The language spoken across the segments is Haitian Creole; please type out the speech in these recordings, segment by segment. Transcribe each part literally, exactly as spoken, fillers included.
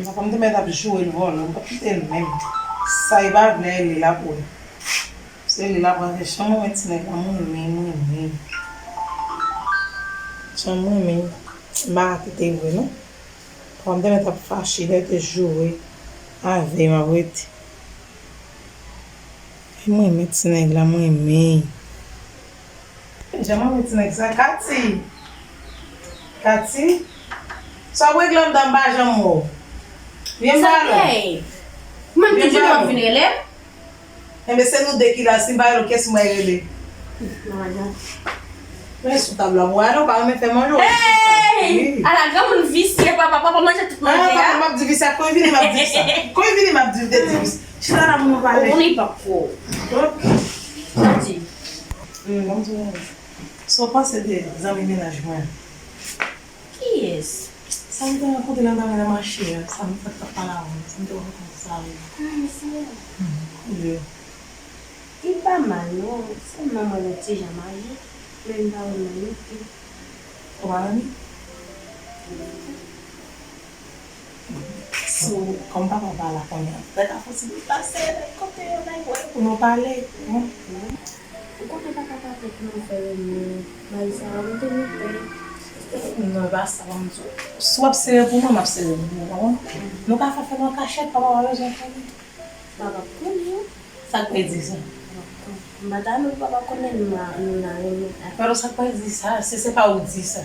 Papa m te mèt ap joure l vòlè, m p ap kite l menm. Sa li pa vle, li la pou l. Se li la pral fè chanm mwen ti nèg la, mwen renmen, mwen renmen. Chanm mwen renmen, m pa ka kite l vre non. Papa m te mèt ap fache, lè te joure avè m ap rete. Mwen renmen ti nèg la, mwen renmen. Jan mwen renmen ti nèg sa, Kati. Kati. Sa w regle anndan m pa janm wè w. Vyen m pale w. Mwen toujou ap vin rele m. Enben se nou de ki la, si m pa rele w, kiyès mwen rele? Mwen sou tab la, mwen ale, w pa renmen fè manje, w sou tab. Hey! Ala granmoun visye, papa, papa manje tout manje a. Papa m ap di visye, kon vini m ap di sa. Kon vini m ap di, de di visye. Chita la pou nou pale. Ou konnen li p ap kwè w. Ok. Sa w di? Bon, sa w panse de zanmi mennaj mwen? Kiyès? Sa m te rankontre nan, nan, nan mache a, sa m t ap pale avè w, sa m te rankontre sa a. Ah, mesye a. Li pa mal non, sèlman mwen wè l yon ti jan maje, men m pa wè l mal non plis. Ou pa renmen? So, kòm papa pa la kounye a, m ta ka fon ti deplase, nèg kote yo, nèg wè pou nou pale. Ou konnen papa pa fèt nan fè renmen, bagay sa yo, m te gen pè. Non, e pa sa, ban m di w. Si w ap sere pou mwen, m ap sere pou mwen, ou konprann? Nou ka fè fèt an kachèt, papa pa bezwen konnen. Papa p konnen. Sa k vle di sa? M pa ta renmen pou papa konnen nou la, nou la renmen. Pero sa k vle di sa? Si se pa ou k di sa.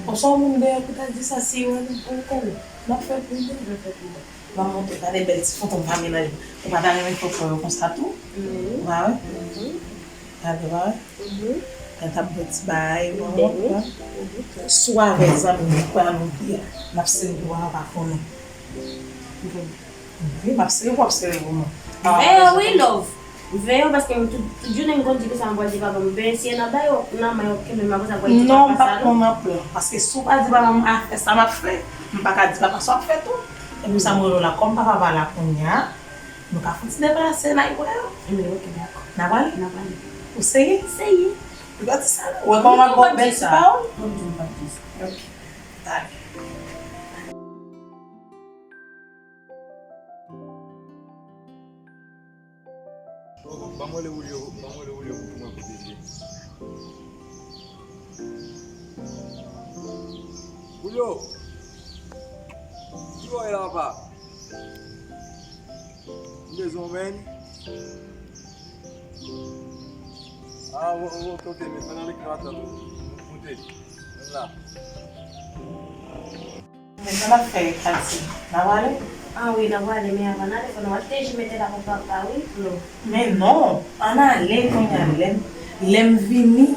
Ou se yon moun dèyè pou ta di sa, si ou renmen. M konnen. N ap fè pli bèl. N ap fè pli bèl. Ban m montre w, gade bèl ti foto m pa mennaj mwen. Ou pa ta renmen foto yo konsa tou? Wi. Ou pa wè? Gade, ou pa wè? Gade, t ap bwè ti bagay, ou pa wè? Si w avèk zanmi m, ou kwè ann oubli a, n ap sere pou papa pa konnen. Wi, m ap sere pou w ap sere pou mwen. Veye w wi, love. Veye w paske m tout, tout jounen m konn di konsa m pral di papa m. Veye si e nan bay w, nan may w ap kenbe m la konsa pou w di papa sa non. Non, m p ap pran nan plan. Paske si w pa di papa m afè sa m ap fè, m pa ka di papa sa w ap fè tou. E pou sa m rele w la, kòm papa pa la kounye a, nou ka fon ti deplase, n al wè yo. Ebyen, ok, dakò. N a prale? N a prale. Ou serye? Serye. Ou pa di sa non. Ou wè kòman m ap ba w bèl ti pawòl? Mwen di w m p ap di sa. Ok. Talè. Ban m rele Julio, ban m rele Julio pou mwen kote l ye. Julio! Ki bò w ye la, papa? M bezwen w, man. Ah, ok, ok, ok, men mwen nan lekòl ap tann ou. Moute. Mwen la. Men sa n ap fè, Kati? N a prale? Ah wi, n a prale, men avan n ale, fò nou achte ji mete la pou papa, wi, Flo. Men non, ann ale kounye a, lè m, lè m vini,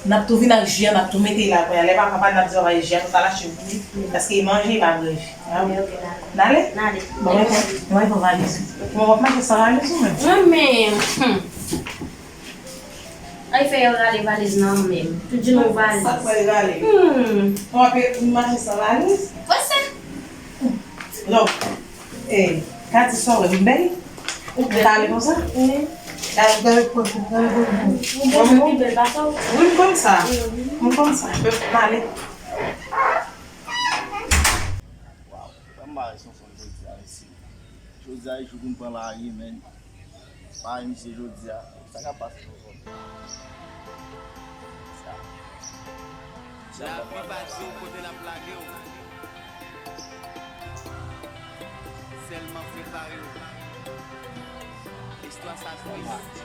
n ap tou vin ak ji a, n ap tou mete la kounye a. Lè papa pa, n ap di papa e ji a, nou t al achte pou li. Paske li manje, li pa bwè ji. N ale? N ale. N ale. Bon, mwen pran, mwen pran valiz ou. Mwen w ap mache san valiz ou menm? Mwen menm, hmm. Ay fè yo rale valiz nan menm. Tout di nou valiz. Sa k fè yo rale? Hmm. Ou ap mache san valiz? Wè sa? Lò, eh, Kati, sa w wè m bèl? Ou bèl. M pale konsa? Wi. Gade, gade, gade, gade, gade. Ou bèl, ou pi bèl pase w. Wi, m konn sa. M konn sa. M ale. Waw, m pa wè son fanm jodi a, mesye. Jodi a, e jou pou m pran lari, man. Bay misye jodi a. Sa k ap pase sou kò m? Sa. Lavi pa di w kote l ap lage w. Sèlman prepare w. Istwa sa trist,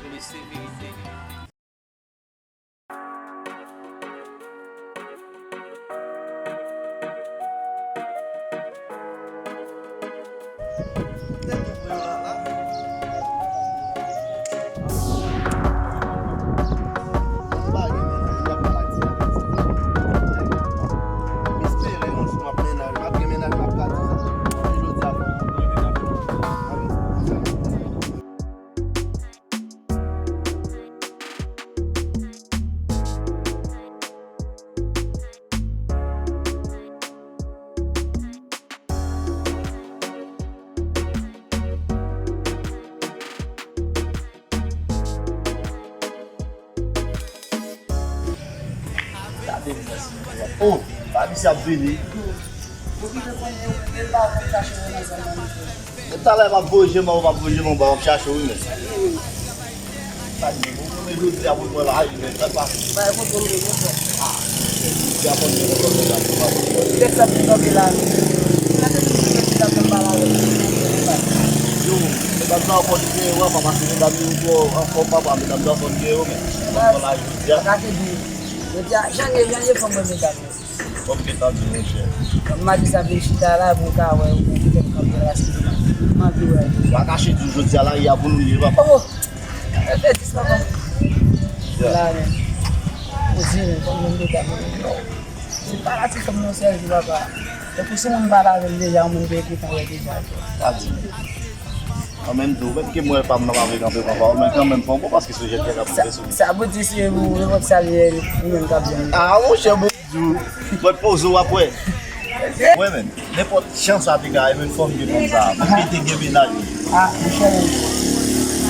men se verite. Gade m nan sou kò. Oh, Fabrice ap vini. Ou ki te konn yo, men pa konn chache yo nan zòn nan, mesye. Men talè m ap voye je m, m ap voye je m anba, m ap chache w wi, men. Sa di, bon, men jodi a pou mwen la, men sa pa. Bay kontwòl wi, monchè. Ah, jodi a konn gen kontwòl, men sa pou mwen. Ou te santi kanpe la, wi. Sa te toujou mete la nan pale avè m. Yo, men medam sa konn gen yo, papa, se medam yo twò anfòm, papa, medam sa konn gen yo, men. Konn la jodi a. Sa ka te di, jodi a, jan gen, jan gen fanm mwen, medam yo. Kòm gentan di, monchè. M a di sa vle chita la pou w ka wè, ou menm ki fè m kanpe la, paske m anvi wè. Pa kache di w jodi a la, y a pou nou ye, papa. Oh! Fè dis, papa. La, men. Ou di, men, kòm menm de dam, non. Se pa la ti fanm nan sèl jou, papa. E pou si moun pale avè l deja, yon moun byen kontan wè deja. Pa di. An menm tou, menm ke mwen pa m nan pa vle kanpe, papa, men kanmenm, pa bon, paske se jèt k ap rive sou li. Sa pou di se ou, nenpòt sa li ye, ou menm k ap jwenn. Ah, monchè, bon. Mwen poze w ap wè. Mwen menm, nenpòt jan sa te ka ye, menm fanm gen fanm sa. Pou ki te gen mennaj. Ah, monchè,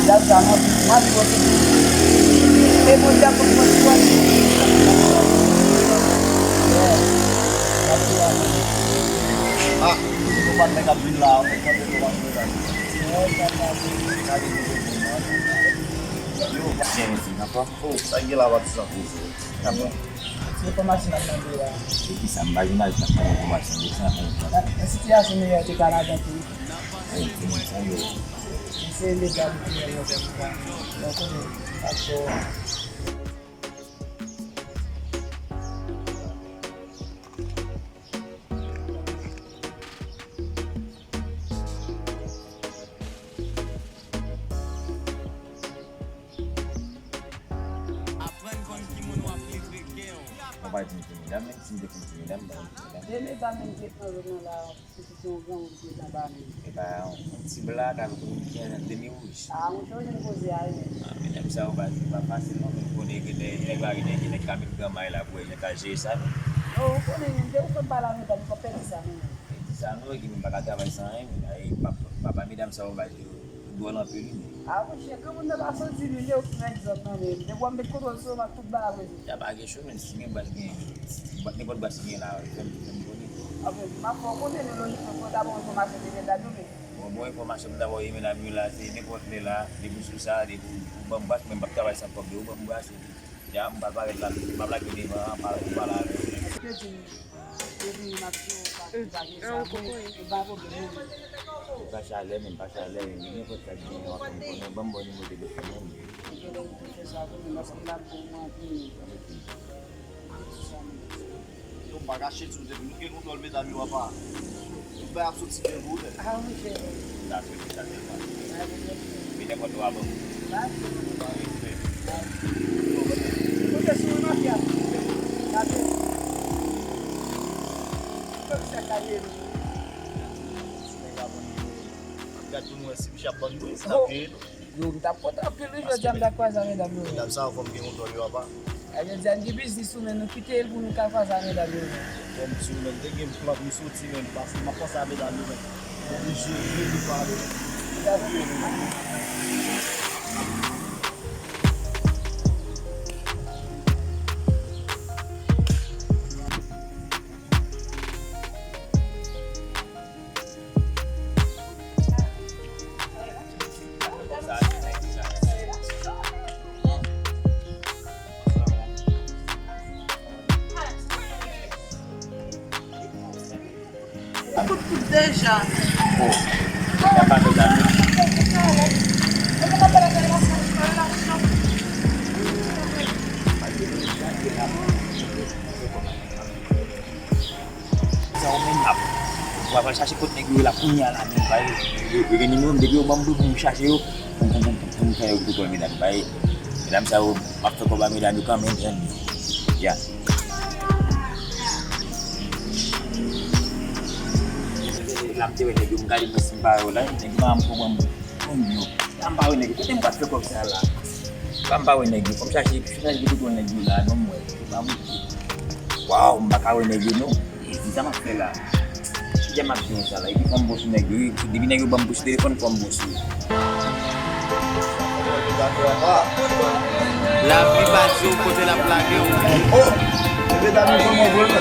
dam sa, mwen, mwen di w se e Bondye ap konn pran ti pòs. Ah, se nou pa t nèg ap vin la, mwen tande nou pa t nèg ap vin. Yo, pa gen isi, nan fòm. Oh, sa gen la, patizan poze. Nan fòm. Se enfòmasyon n ap mande a. E kisa, m pa vin la jis ap mande enfòmasyon, de sa, mwen. Nan sitiyasyon meyè te ka ladan tou. Ey, timoun sa yo. Misye legal pou mwen, mwen, mwen konnen, paspò. Aprann konn ki moun w ap livre kè w. Ou pa di m ki medam, menm si m te konn ki medam, m pa konn ki medam. De medam menm ki nan zòn nan la, se tout yon gran wout ki anba menm. Epa, yon ti bla, ka vin konnen ki yon demi wouj. Ah, monchè, ou jwenn koze a, wi, men. Ah, medam sa yo pa, pa fasil, non, men konnen gen de, nèg la, gen de, gen nèg ka met gran may la pou wè jan ka jere sa, non. Oh, ou konnen, menm, depi ou fè m pale a medam, ou pa pèdi sa, non. Pèdi sa, non, epi m pa ka travay san anyen, men, ay, pa, pa, pa medam sa yo, ba, yo dwòl anpil, wi, men. Ah, monchè, granmoun nan pa santi li, li okenn egzanp, non, men, depi w ap met kontwòl sou yo, m ap tout bagay, wi. Ya pa gen cho, men, si gen bwat, gen, bwat, nenpòt bwat, si gen la, fè m, fè m konnen. Ah, bon, m ap fè w konnen, men, lojikman, fò w ta ban m enfòmasyon de medam yo, men. Bon, bon enfòmasyon m ta ba w, medam yo la, se nenpòt lè la, depi w sou sa, depi w, ou ban m bas, mwen m p ap travay san kòb, depi w ban m bas, epi, ya, m pral parèt la, m ap lage devan an, pale, pale avè w. Ou te di m, depi m ap di w, pa, pa gen sa, mwen, e pa pwoblèm, non, men. E pa chalè, men, pa chalè, nenpòt sa ki gen, w ap fè m konnen, ban m ba w nimewo telefòn mwen. Ok, lè ou te fè sa pou mwen, paske m t ap bon, mwen, pou mwen. Yo, m pa kache di w, depi nou gen kontwòl medam yo, apa, tout bagay ap soti byen pou ou, men. Ah, monchè. Sa fè, sa fè pa. Sa fè. Vin nenpòt lè w a ban m. Sa fè. Pa gen frè. Yo, kote sou mafya. Sa fè. Kòm sa ka ye. Sou nèg la ban nou. Gad pou nou wè si misye ap ban nou, si l ap peye nou. Yo, m t ap kontan anpil wi, jodi a m t ap kwaze a medam yo. Medam sa yo fò m gen kontwòl yo apa. A jodi a n gen biznis wi, men nou kite l pou nou ka kwaze a medam yo. Fò m di w, men m te gen plan pou m soti, men paske m ap panse a medam yo, men m oblije rete pale. Kout kout deja. Oh. Y a pa de dam. Sa ou menm ap. Ou ap al chache kot nèg yo ye la kounye a la menm, bay. Yo, yo gen nimewo m, depi yo ban m pou, pou m chache yo, pou, pou, pou, pou, pou m fè yo kontwòl medam, bay. Medam sa yo, m ap fè kòb a medam yo kanmenm, tande. Ya. La m te wè nèg yo, m gade mwen si m pa wè yo la, nèg yo pa janm konprann m. Konn yo. La m pa wè nèg yo. Kote m pral fè kòb sa la? La m pa wè nèg yo. Fò m chache, fò m chache kote nèg yo la. Non, m wè. Se pa mwen. Waw, m pa ka wè nèg yo, non. E, di sa m ap fè la. Kijan m ap jwenn sa la? Epi fò m bon sou nèg yo. Depi nèg yo ban m pou sou telefòn, fò m bon sou yo. Lavi pa di w kote l ap lage w. Oh! Medam yo, kòman w vle?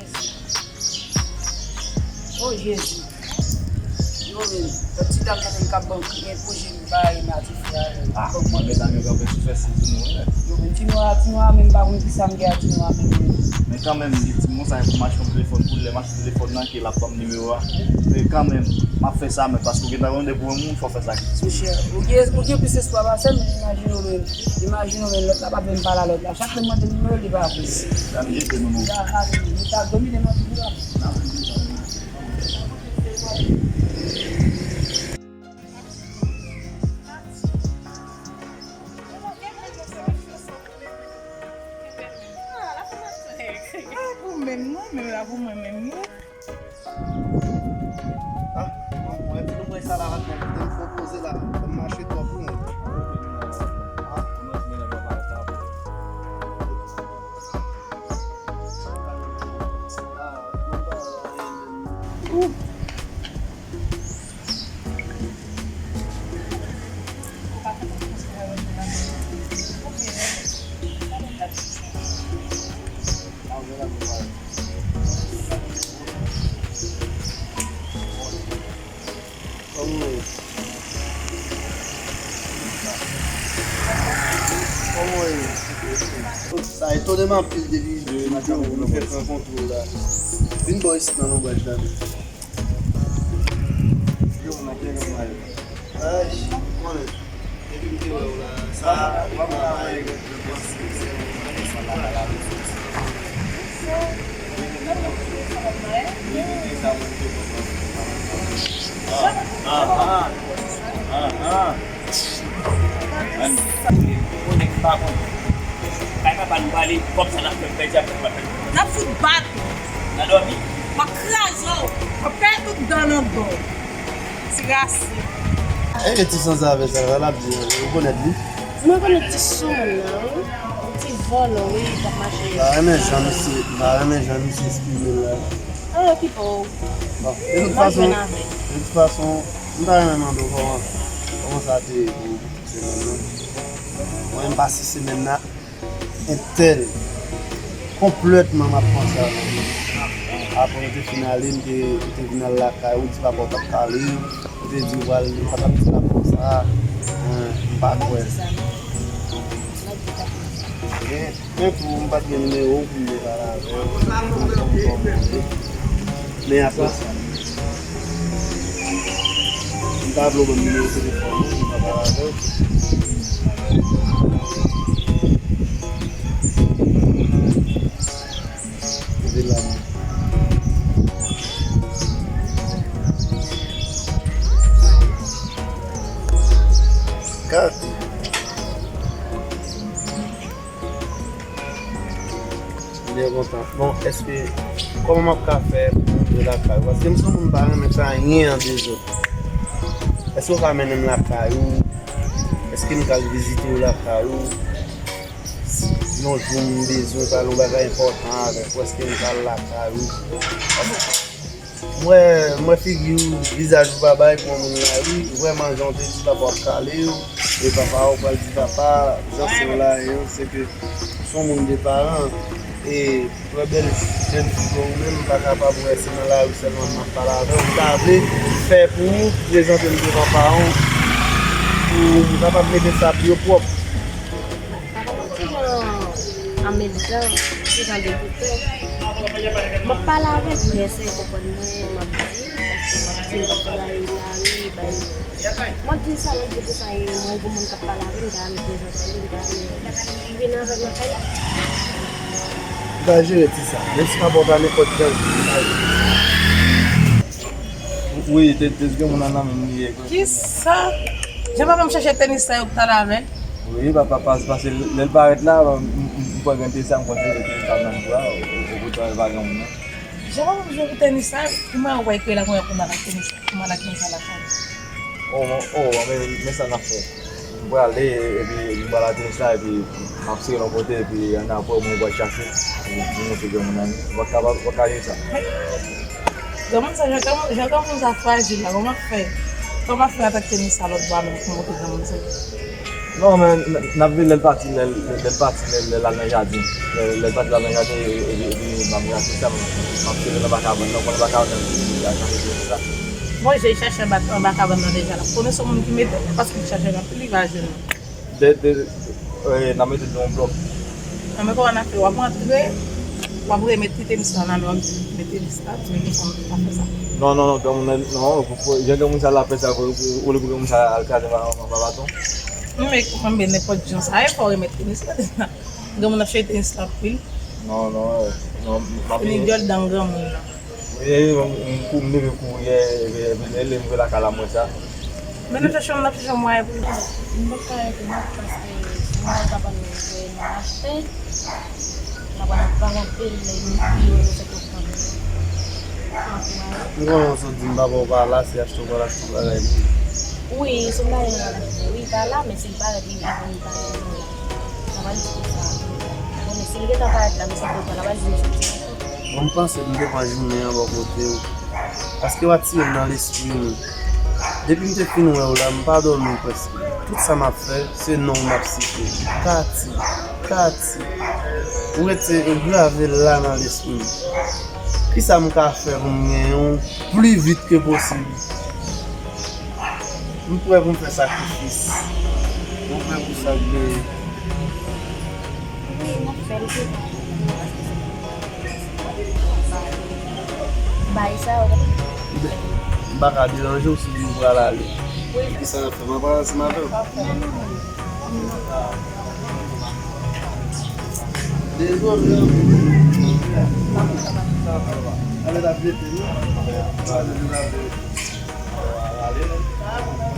Jezi. O Jezi. Yo menm, yon ti dam nan menm k ap ban m kriye pou je m bay m ati frè. Ah, mwen medam yo kanpe sou Mèsi, Ti Nwa, mèsi. Yo, men Ti Nwa, Ti Nwa, menm pa konn kisa m gen a Ti Nwa, menm. Men kanmenm, li di m konsa, pou m achte yon telefòn pou li, lè m achte telefòn nan, ke l ap ban m nimewo a. Men kanmenm, m ap fè sa, men paske w gentan gen randevou yon moun, fò w fè sa. Monchè, ou gen, ou gen plis espwa pase m, imajine w menm. Imajine w menm, lòt la pa vle m pale a lòt la. Chak lè m mande nimewo l, li pa vle. Sa m jete nou, non. Sa, sa, li ta domine nan figi la. Ah, pou mwen menm non, menm la pou mwen menm non. Ah, mwen, mwen, mwen, sa la, mwen, mwen, mwen, poze la, mwen mache twòp, wi. Ah, mwen, mwen, mwen, mwen, mwen, mwen, Sa etone m anpil depi nou fè pran kontwòl la. Vin bò isit nan lonbraj la. Yo, nan byen lonbraj la. Ay, konnen. Depi m te wè w la, sa, w ap travay. Ah, ah, ah, ah. Ann, konnen m pa konn. Kay papa nou pale, kòb sa n ap fè, m pèdi ap fè. N ap fout bat ou. N a dòmi. M ap kraze w. M ap pèdi tout dan nan do w. Ti rasin. E ti sanzave sa, sa l ap di, ou konèt li? Mwen konèt ti soumoun nan, wi. Ti vòlò, wi, k ap mache. M pa renmen jan misye, m pa renmen jan misye eksprime l la. An okipe w. Bon, de tout fason, de tout fason, m ta renmen mande w kòman, kòman sa te ye pou semèn nan. Mwen, m pase semèn nan entèl. Konplètman, m ap panse avè w. Apre nou te fin ale, m te, m te vin al lakay ou, di papa w t ap kale, ou te di w pral, ou pa t ap di papa w sa, m pa kwè. Men, men tou, m pa t gen nimewo w pou m te pale avè w, pou m konn kòman w ye. Men apre sa, m ta vle w ban m nimewo telefòn ou pou m ta pale avè w. Leve la. Gade. M byen kontan. Bon, èske, kòman m ap ka fè pou m rive lakay ou? Paske m se yon moun m pa renmen fè anyen an dezòd. Èske w ka mennen m lakay ou? Èske m ka al vizite w lakay ou? Si yon jou m bezwen pale yon bagay enpòtan avèk ou, èske m ka al lakay ou? M wè, m wè figi w, vizaj ou pa bay pou yon moun la, wi. Vrèman, jan w te di papa w ap kale w, e papa w pral di papa, jan se w la, e se ke se yon moun de paran, e trè bèl jèn fi kon ou menm, m pa kapab wè se nan lari sèlman m ap pale avè w. M ta vle fè pou ou, prezante m devan paran w, pou m kapab mete sa pi o pwòp. Pa konn ti jan anmedan, ti jan degoute. M ap pale avè l, li eseye konprann mwen, m ap di, paske m ap di l, m ap travay lari, bay. M ap di l sa, m ap di l sa, e mwen, gon moun k ap pale avè m, m ta renmen prezante l, m ta renmen li vin avè m nan kay la. M ka jere ti sa, menm si papa w pa nenpòt jan, m ka jere. Wi, te, te gen moun nan nan menm li ye. Kisa? Jan papa m chache tenis sa yo pou talè a, men. Wi, papa, pas-, paske lè l parèt la, m, m, m pran grenn tenis la, m kontinye tenis la nan bra, ou, ou, ou kontan pa gen moun nan. Jan papa m jwe pou tenis sa, kouman ou wè ke la, kouman, kouman la tenis la, kouman la tenis la lakay? Oh, oh, men, men sa n ap fè. M prale, epi m pral al tenis la, epi m ap sere l yon kote, epi annapre, mwen pral chache, pou, pou montre granmoun nan, ou pa ka, ou pa ka jere sa. Granmoun sa, jan granmoun, jan granmoun sa frajil la, kòman fè, kòman fè atak tenis sa lòt bò a menm pou montre granmoun sa? Non, men n, n ap vin lè l pati, lè, lè, lè l pati, lè, lè l al nan jaden, lè, lè l pati l al nan jaden, e, e, epi m ap rale sa, m, m ap sere l anba kabann nan, ou konn anba kabann nan, li al chache tenis la. Bon, jè chache anba, anba kabann nan deja, l ap konnen se yon moun ki mete l, paske li chache l anpil, li pa jwenn li. De, de, E, n ap mete l nan yon blòk. Non, men kòman n ap fè? W ap rantre, w ap remèt ti tenis la nan men w, ti tenis la, ti men fòm pa fè sa. Non, non, non, granmoun nan, non, pou, pou, jan granmoun sa la fè sa, pou, pou, olye pou granmoun sa al kraze anba, anba, anba baton. Non, men kòman, men nenpòt jan sa ye, fò w remèt tenis la deja. Granmoun ap chèche tenis la anpil. Non, non, non, m ap vini. Fini dyòl dan granmoun nan. Wi, m, m kou, m leve kouri yè, epi, epi lè, lè m rive lakay la, m wè sa. Men n ap chèche, n ap chèche yon mwayen pou nou. M pa ka rete non, paske si mwen ta ban nou vre nan achte, n ap pran anpil, men nou pi yo, nou se pou pran. M konnen w sot di m pa ba w pa la, se achte w pral achte bagay pou. Wi, se bagay la, wi, pa la, men si l parèt, li, li vin pa la. Sa va di konsa. Bon, men si l gentan parèt la, misye pral pran, l ap di misye ti ankò. Bon, m panse m te pran jounen an bò kote w. Paske w atire m nan lespri m. Depi m te fin wè w la, m pa dòmi prèske. Tout sa m ap fè, se non w m ap site. Katy, Katy. Ou rete grave la nan lespri m. Kisa m ka fè pou m genyen w pli vit ke posib? M prè pou m fè sakrifis. Mwen prè pou sa k genyen. Wi, m ap fè l tou. Bay sa yo. M pa ka deranje w si w pral ale. Wi. Kisa n ap fè? M ap avanse m avè w. Dezole. Ale la vete, wi. Ale la vete. Ale.